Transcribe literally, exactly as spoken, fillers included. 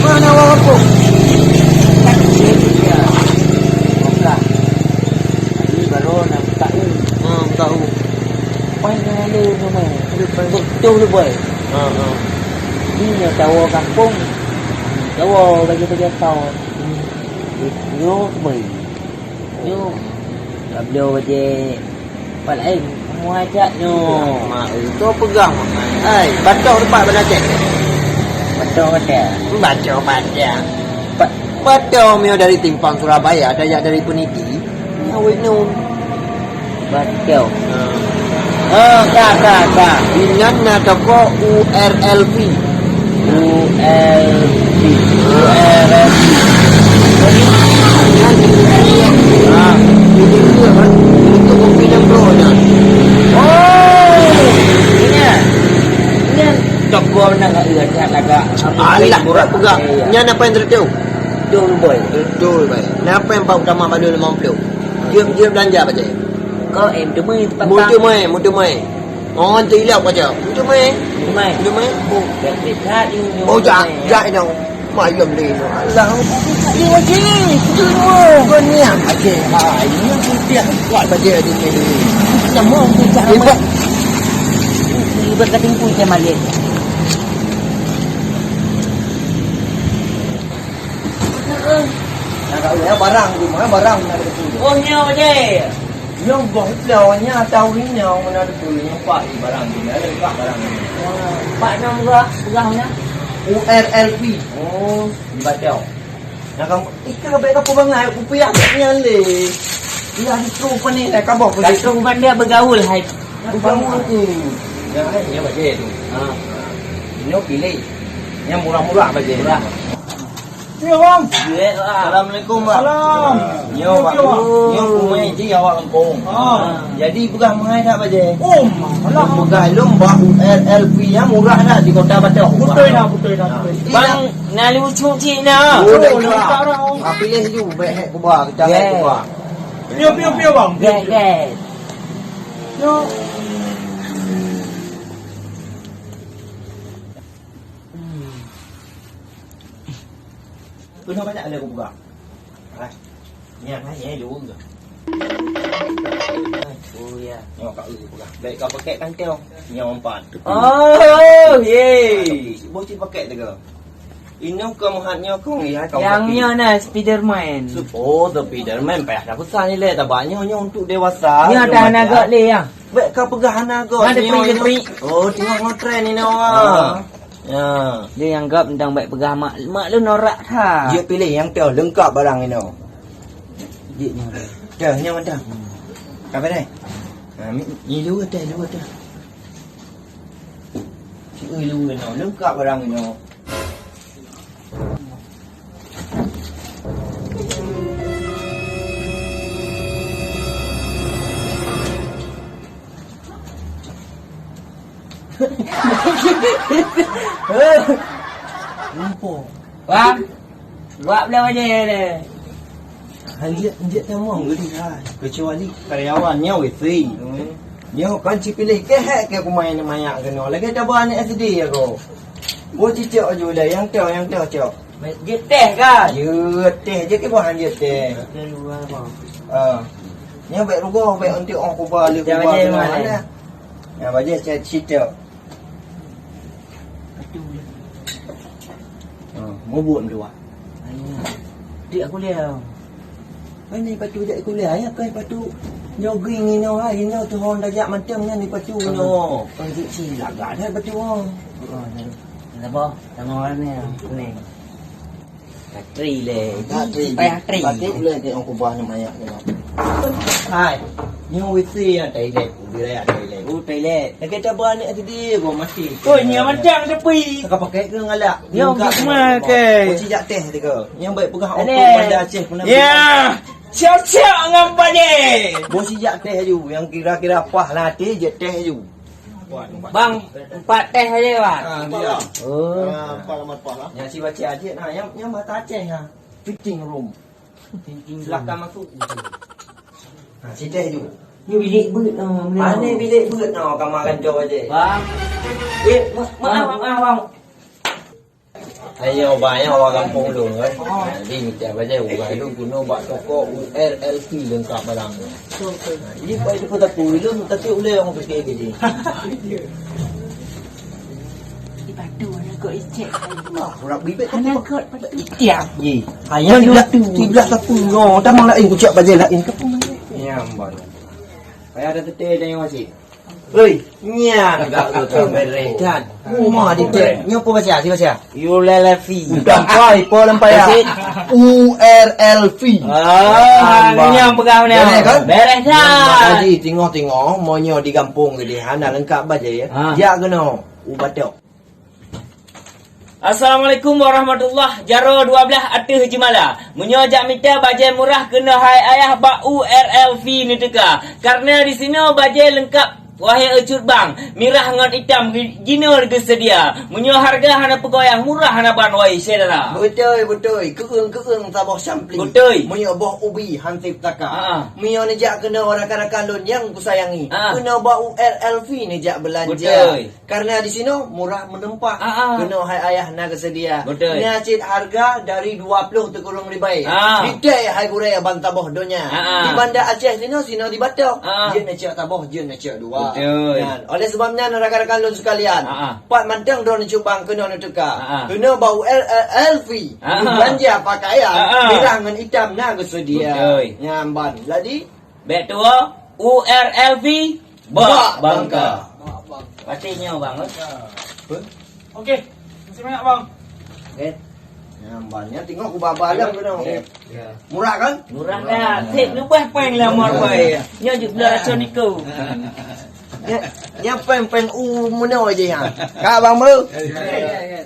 Mana awak kampung? Kan dia tu dia. Buka. Ini baru nak tahu. Hmm, tahu. Pai na lu nama. Betul lu boy. Ha ha. Ini nyoe tawa kampung. Tawa bagi-bagi tawa. Nyoe boy. Nyoe. Ka bloe bajèe. Pat laén, kamoe ajak nyoe. Mak, itu peugah mak. Hai, batoh teumpat bana cek. Batoh bajèe. Batoh bajèe. Ba-, batoh mio dari Timpang Surabaya, ada yang dari Peniti. Nyawa inong. Batoh. Ha. Ha, ka, ka, ka. Inan na toko U R L P. U R L P. U R L P. Ah, ini dia, kan? Itu kopi dan bro, dah. Oh, ini. Ini toko nak kat dia, kat lagak. Alah, berat pegang. Iya. Nyan apa yang tertiup? Betul, boy. Betul, boy. Kenapa yang bau utama baru lima puluh? Dia, dia belanja apa je? Kau em tu mai tempat. Mutu mai, mutu mai. Oh, tu ilap aja. Mutu mai. Mai. Mutu mai. Oh, dah dekat ni. Oh, jak, jak ni. Mayam ni. Alah, ni wajib. Kudu mau. Kau ni apa je? Ha, ini yang putih kuat baje di sini. Nama putih. Hebat. Hebat kating putih malik. Nak kau ya barang tu, mana barang nak tu? Oh, ni apa je? Nyoe goh iplôh, nyan tahu nyoe meunan teupeue, nyoe pak barang tu, nyan lengkap barang nyan. Wah, pak nyoe murah, murah nyan? U R L P. Oh, di Batong. Nah, kamu, ika bèk kapeubangai, kupiah bèk nyan lé. Iya, di trok pane, dah kaboh pun. Dah trok pane begaul, hai. Begaul tu. Nyan, hai, nyan bajèe tu. Ha. Nyoe pilih. Nyan murah-murah bajèe. Murah. Ya, Bang. Assalamualaikum, Bang. Salam. Nyoe, Bang. Nyoe, Bang. Nyoe kumai ji awak kampung. Ah. Jadi, peugah mahai that bajèe? Oh, malah. Peugah lom bak U R L P yang murah dah di Kota Batong. Betul dah, betul dah, betul. Bang, na lucu cik na. Oh, dah. Tapi leh ju, bèk hek kuba, kita hek kuba. Piu, piu, piu, Bang. Gèt, gèt. Yo. Hmm. Peunah banyak lé kupeugah. Hai. Nyan hai, nyan dua ke? Oh, ya. Nyoe ka eu kupeugah. Bèk ka pakèk kantong. Nyoe empat. Oh, ye. Boh cit pakèk tiga. Inoe keu meuhat nyoe kong ya, kong. Yang nyoe na Spiderman. Oh, Spiderman payah dah pesan ni lé, tabak nyoe, nyoe untuk dewasa. Nyoe dah na gak lé ya. Bèk ka peugah hana goe. Ada free, ada free. Oh, tengok ngetren inoe. Ah. Ya. Dia yang gap tentang bèk peugah mak, mak lu norak tha. Dia pilih yang teu lengkap barang inoe. Dia nyoe. Teu nyoe dah. Apa deh? Ha, mi, ni lu teh, lu teh. Si lu inoe lengkap barang inoe. Lumpur. Bang, buat belah mana dia? Hanjeuet, hanjeuet tamong geuh hai. Kecuali karyawan nyoe wisi. Hmm. Nyoe kan cipilih kehek ke kumai ni mayak keunoe. Lagèe taba aneuk S D ya ko. Boh cicok aju dah, nyang toh, nyang toh cok. Jeuet teh kan? Jeuet teh, jeuet ke boh hanjeuet teh. Teh luar bang. Ah. Nyoe bèk rugoh, bèk untuk ong kuba, lé kuba keunoe mana. Nah, bajèe cicok. Patu. Ha, mubuet meutuah. Ayo. Dik aku liau. Kan ni patu jak kuliah, ya kan patu. Nyoe geng inoe, ha, inoe tu hon dajak mantong nyan ni patu inoe. Kan cik si lagak dah patu, ha. Ha, dah. Kenapa? Sama orang ni, kuning. Katri le. Katri. Payah tri. Batik le ke orang kubah ni mayak ni. Hai. Nyoe wisi yang toilet. Di raya toilet. Oh, toilet. Lagi cabar ni tadi gua mati. Oh, ni macam tepi. Ka pakai ke ngalak? Nyoe enggak semua ke? Bosi jak teh tiga. Yang baik pegang okey bandar Aceh pun. Ya. Siap-siap ngan pade. Bosi jak teh aju. Yang kira-kira pas lah teh je teh aju. Bang, empat teh aja, Bang. Ah, dia. Oh. Ah, empat lamat pas lah. Yang si baca aja nah, yang yang mata Aceh ha. Fitting room. Fitting room. Silakan masuk. Ha, si teh tu. Ni bilik beut noh. Mana bilik beut noh kamar kantor aja. Bang. Eh, ma- maaf, maaf, bang. Ayo, bang, ayo, orang kampung dulu, kan? Jadi, mita bajai, orang dulu guna bak toko U R L P lengkap barang. Jadi, baik tu pun tak pun, lu, tapi uleh orang fikir ke dia. Di batu, anak kau icek. Nah, orang bibit tu. Anak kau batu. Iya, ye. Ayah tiga belas, tiga belas sapu. No, dah malah, eh, kucak bajai lain ke pun. Ya, bang. Payah ada tetek dan yang masih. Hei, nyan gak tu bereh dan. Uma di tek. Nyoe apa baca? Si baca? U R L P. Bukan pai, po lam payah. U R L P. Ah, ni yang pegang ni. Bereh kan? Bereh dan. Jadi tengok-tengok, monyo di kampung gede, hana lengkap bajai ya. Ha. Jak kena. U batok. Assalamualaikum warahmatullah. Jaroe dua belas ateueh jeumala. Meunyoe jak mita bajai murah keunoe hai ayah bak U R L P neuteuka. Karena di sinoe bajai leungkap wahé eucut bang, mirah ngon itam jinoe geuseudia. Meunyoe hareuga hana peugoyang, murah hana ban wahé syedara. Beutôi, beutôi. Keueung-keueung saboh sampling. Beutôi. Meunyoe boh ubi hansép taka. Ha. Meunyoe neujak keunoe rakan-rakan lôn nyang kusayangi. Ha. Keunoe bak U R L P neujak beulanja. Beutôi. Karena di sinoe murah meunumpah. Ah, ah. Keunoe hai ayah na geuseudia. Beutôi. Na cit hareuga dari dua ploh teukurong ribèe. Ah. Di tek hai gurèe ban saboh donya. Ah, ah. Di Banda Aceh sinoe, sinoe di Batok. Ah. Jeuet neucok saboh, jeuet neucok dua. Beutôi. Nyan. Oleh sebab nyan rakan-rakan lôn sekalian, ah, ah, pat mantong droeneuh cubang keunoe neuteuka. Ah, ah. Keunoe bak U R L P. Ah, ah. Beulanja pakaian, ah, ah, mirah ngon itam na geuseudia. Beutôi. Nyan ban. Jadi, bèk tuwoe, U R L P. Bak bangka. Pasti nyoe, bang, eh? Okey. Masih banyak, bang. Okey. Nyan, bang, nyan tengok kubah-bah lam keunoe. Ya. Murah kan? Murah kan? Sip leubeh pèng lah murah. Nyoe jeuet bela racun niko. Nyan, nyan pèng-pèng u meunoe je nyan. Ka, bang, bu? Ya, ya, ya.